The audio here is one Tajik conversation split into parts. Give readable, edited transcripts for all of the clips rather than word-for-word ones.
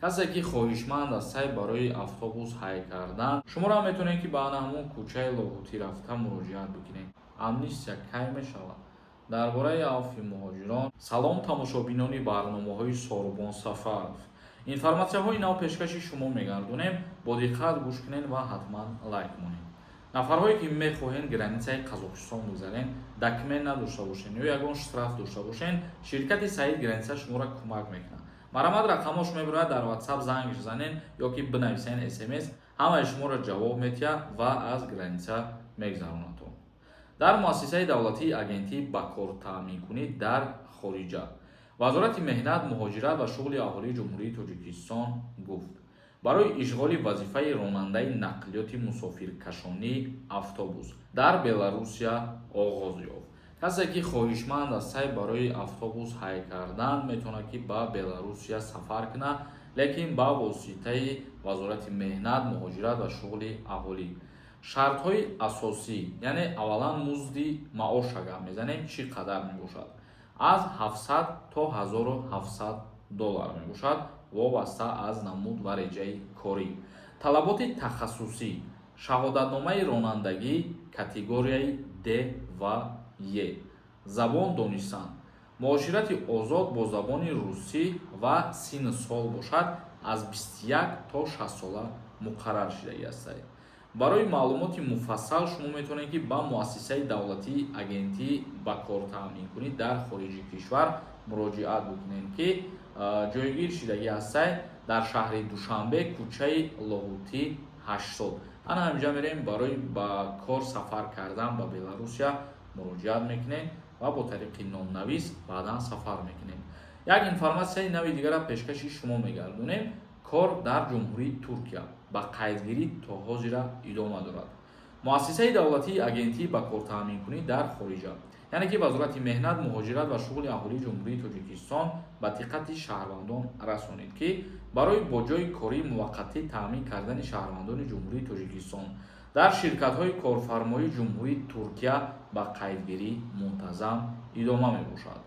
Касе ки хоҳишманд астае барои автобус ҳай кардан, шуморо метавонед, ки ба ана ҳамон кӯчаи Лоҳутӣ рафта муроҷиат бикунед. Амнистия кай мешавад? Дар бораи авфи муҳоҷирон. Салом, тамошобинони барномаҳои Сорубон Сафаров. Информатсияҳои нав пешкаши шумо мегардонем. Бо диққат гӯш кунед ва ҳатман лайк монед. Нафарҳое ки мехоҳед границаи Қазоқистон гузарен, документ надошта бошен ё ягон штраф дошта бошен, ширкати Саид Граница шуморо кӯмак мекунад. Марҳамат, рақамош мебурад дар WhatsApp, занг занен ё ки бинависен СМС, ҳамаи шуморо ҷавоб метиҳад ва аз граница мегзаронадтон. Дар муассисаи давлатии агентӣ ба кор таъминкунӣ дар хориҷа, Вазорати меҳнат, муҳоҷират ва шуғли аҳолии Ҷумҳурии Тоҷикистон гуфт: барои ишғоли вазифаи ронандаи нақлиёти мусофиркашонӣ автобус дар Беларусия оғоз ёфт. Касе ки хоҳишманд астае барои автобус ҳай кардан, метавонад, ки ба Беларусия сафар кунад, лекин ба воситаи Вазорати меҳнат, муҳоҷират ва шуғли аҳолӣ. Шартҳои асосӣ, яъне аввалан музди маош агар мезанем, чӣ қадар мебошад? Аз 700 то 1700 доллар мебошад, вобаста аз намуд ва реҷаи корӣ. Талаботи тахассусӣ: шаҳодатномаи ронандагӣ категорияи Д ва Е, забон донистан, муоширати озод бо забони русӣ ва синну сол бошад, аз 21 то 60 сола муқаррар шудагӣ астад. Барои маълумоти муфассал шумо метавонед, ки ба муассисаи давлатии агентӣ ба кор таъминкунӣ дар хориҷи кишвар муроҷиат бикунед, ки ҷойгир шудагӣ ҳастай дар шаҳри Душанбе, кӯчаи Лоҳутӣ 80. Ана ҳаминҷа мерем, барои ба кор сафар кардан ба Беларусия муроҷиат мекунем ва бо тариқи номнавис баъдан сафар мекунем. Як информатсияи нави дигара пешкаши шумо мегардонем. Кор дар Ҷумҳурии Туркия ба қайдгирӣ то ҳозира идома дорад. Муассисаи давлатии агентӣ ба кортаъминкунӣ дар хориҷа, яъне ки Вазорати меҳнат, муҳоҷират ва шуғли аҳолии Ҷумҳурии Тоҷикистон ба диққати шаҳрвандон расонид, ки барои бо ҷойи кории муваққатӣ таъмин кардани шаҳрвандони Ҷумҳурии Тоҷикистон дар ширкатҳои корфармоии Ҷумҳурии Туркия ба қайдгирӣ мунтазам идома мебошад.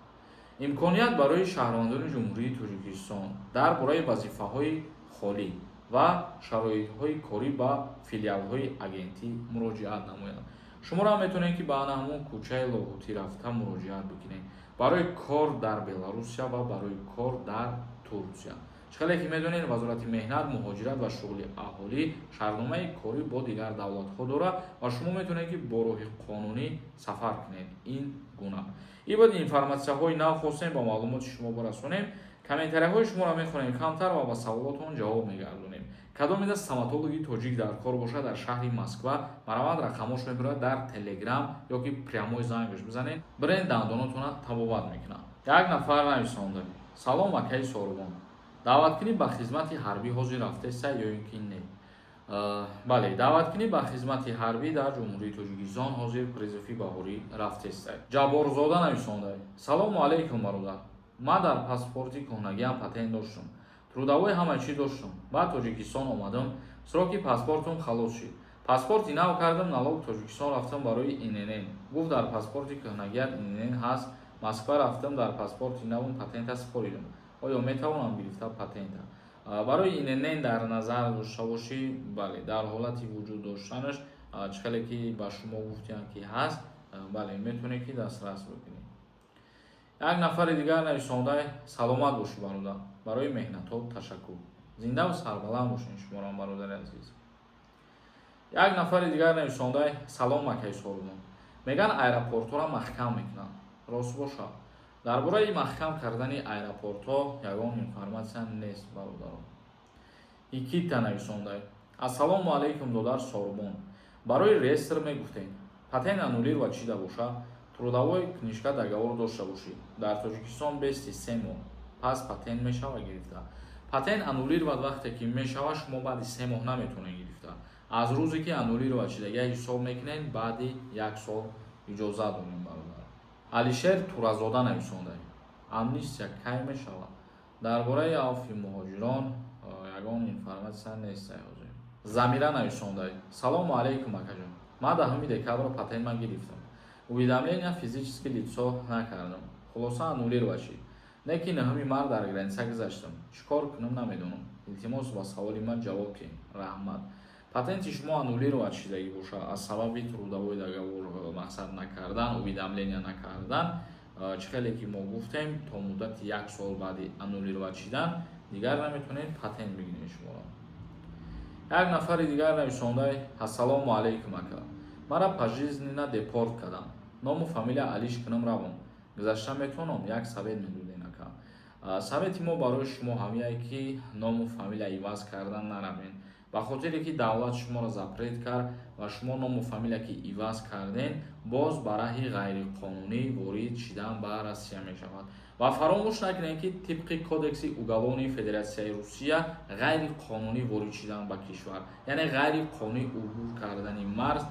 Имконият барои шаҳрвандони Ҷумҳурии Тоҷикистон дар бораи вазифаҳои холӣ ва шароитҳои корӣ ба филиалҳои агентӣ муроҷиат намоянд. Шуморо метавонед, ки ба ана ҳамон кӯчаи Лоҳутӣ рафта муроҷиат бикунед барои кор дар Беларусия ва барои кор дар Турсия. Чӣ хеле ки медонед, Вазорати меҳнат, муҳоҷират ва шуғли аҳолӣ шартномаи корӣ бо дигар давлатҳо дорад ва шумо метавонед, ки бо роҳи қонунӣ сафар кунед. Ин гуна ин буд информатсияҳои нав, хостем ба маълумоти шумо барасонем. Комментарияҳои шуморо мехонем камтар ва ба саволотон ҷавоб мегардонем. Кадомеда стоматологи тоҷик дар кор бошад дар шаҳри Москва, марҳамат, рақамош мебурад дар Телеграм ё ки прямой зангаш бизанед, бирен, дандонотона табобат мекунад. Як нафар нависонда: «Салом, акаи Сорубон, даъваткунӣ ба хизмати ҳарбӣ ҳозир рафтеста ё ин ки не?» Бале, даъваткунӣ ба хизмати ҳарбӣ дар Ҷумҳурии Тоҷикистон ҳозир призыви баҳорӣ рафтеста. Ҷабборзода нависонда: «Салому алайкум, бародар. Ман дар паспорти кӯҳнагиам патент доштум, трудовой, ҳама чӣ доштум. Баъд Тоҷикистон омадам, сроки паспортум халос шид, паспорти нав кардам, налог Тоҷикистон рафтам барои ИНН, гуфт, дар паспорти кӯҳнагият ИНН ҳаст. Москва рафтам, дар паспорти навум патента супоридам. Оё метавонам гирифта патента?» Барои ИНН дар назар дошта бошӣ, бале, дар ҳолати вуҷуд доштанаш, чӣ хеле ки ба шумо гуфтиям, ки ҳаст, бале, метавонед, ки дастрас бикунед. Як нафари дигар нависонда: «Саломат бошӣ, бародар, барои меҳнатҳо ташаккур». Зиндаву сарбаланд бошед шуморам, бародари азиз. Як нафари дигар нависонда: «Салом, акаи Сорубон, меган, аэропортҳоро маҳкам мекунанд, рост бошад?» Дар бораи маҳкам кардани аэропортҳо ягон информатсия нест, бародарон. Икита нависонда: «Ассалому алайкум, додар Сорубон, барои реестр мегуфтем, патент аннулировать шида боша, трудовой книжка, договор дошта бошӣ, дар Тоҷикистон бести 3 моҳ пас патент мешава гирифта?» Патент аннулировать вақте ки мешава, шумо баъди 3 моҳ наметавонед гирифта. Аз рӯзе ки аннулировать шидагия ҳисоб мекунед, баъди як сол иҷозат дорем, бародар. Алишер Туразода нависонда: «Амнистия кай мешавад?» Дар бораи авфи муҳоҷирон ягон информатсия нест ҳозир. Замира нависонда: «Салому алайкум, акаҷон, ман 10 декабр патент ман гирифтам, уведомления физически лицо накардам, хулоса, аннулировать шид, не ки 9 март дар граница гузаштам. Чӣ кор кунам, намедонам. Илтимос, ба саволи ман ҷавоб диҳед, раҳмат. Патенти шумо аннулировать шидагӣ бошад аз сабаби трудовой договор мақсад накардан, уведомления накардан, чӣ хеле ки мо гуфтем, то муддати як сол баъди аннулировать шидан дигар наметавонед патент бигиред шуморо. Як нафари дигар нависондай: «Ассалому алайкум, ака, мара пожизненно депорт кардам, ному фамилия алиш кунам, равом гузашта метавонам? Як совет медоден, ака». Совети мо барои шумо ҳамияе, ки ному фамилия иваз кардан наравен, ба хотире ки давлат шуморо запрет кард ва шумо ному фамилия ки иваз карден, боз ба раҳи ғайриқонунӣ ворид шидан ба Россия мешавад. Ва фаромӯш накунед, ки тибқи Кодекси уголовный Федератсияи Русия ғайриқонунӣ ворид шидан ба кишвар, яъне ғайриқонунӣ убур кардани марз,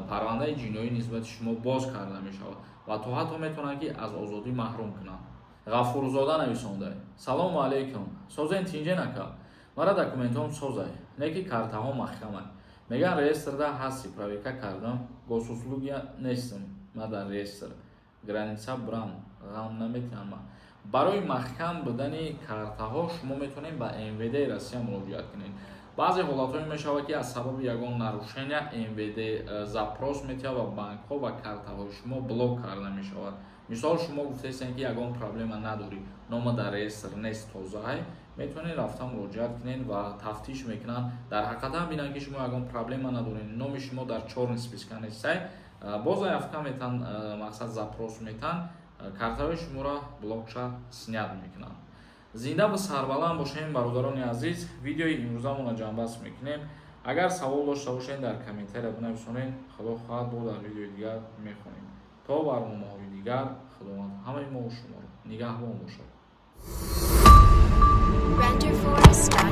парвандаи ҷиноӣ нисбати шумо боз карда мешавад ва то ҳатто метавонанд, ки аз озодӣ маҳрум кунанд. Ғафурзода нависонда: «Салому алайкум, созен, тинҷен, ака. Мара документҳом созай, не ки картаҳо маҳкамай, меган реестрда ҳасти. Проверка кардам, Госуслуги нестам ма дар реестр, граница брам ғам наметиҳам». Барои маҳкам будани картаҳо шумо метавонед ба МВД Россия муроҷиат кунед. Баъзе ҳолатҳое мешавад, ки аз сабаби ягон нарушения МВД запрос метиҳад ва банкҳо ва картаҳои шумо блок карда мешавад. Мисол, шумо гуфтаистед, ки ягон проблема надорӣ, нома дар реестр нест, тозаҳай, метавонед рафта муроҷиат кунед ва тафтиш мекунанд. Дар ҳақиқатан бинанд, ки шумо ягон проблема надоред, номи шумо дар чёрный списка нестай, боз заявка метан, мақсад, запрос метан, картаҳои шуморо блокша снять мекунанд. Зинда ва сарбаланд бошем, бародарони азиз. Видеои имрӯзамонро ҷамъбаст мекунем. Агар савол дошта бошед, дар комментария бинависонед. Худо хоҳад, бо дар видеои дигар мехонем. То барномаҳои дигар Худованд ҳамаи мо шуморо нигаҳбон бошад. Render Forest.